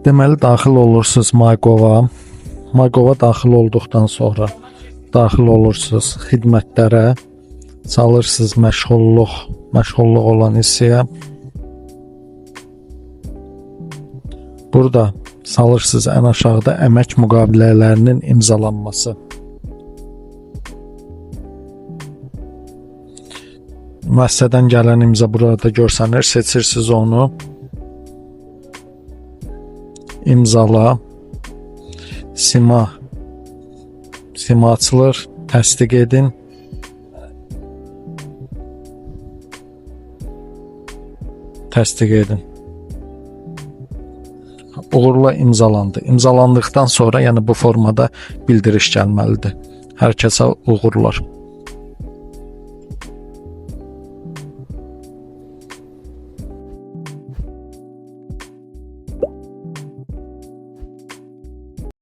Deməli daxil olursunuz MyGov-a. MyGov-a daxil olduqdan sonra daxil olursunuz xidmətlərə, salırsınız məşğulluq olan hissəyə. Burada salırsınız ən aşağıda əmək müqavilələrinin imzalanması. Müəssisədən gələn imza burada görsənir. Seçirsiniz onu. İmzala. Sima. Sima açılır. Təsdiq edin. Təsdiq edin. Uğurla imzalandı. İmzalandıqdan sonra, yəni bu formada bildiriş gəlməlidir. Hər kəsə uğurlar.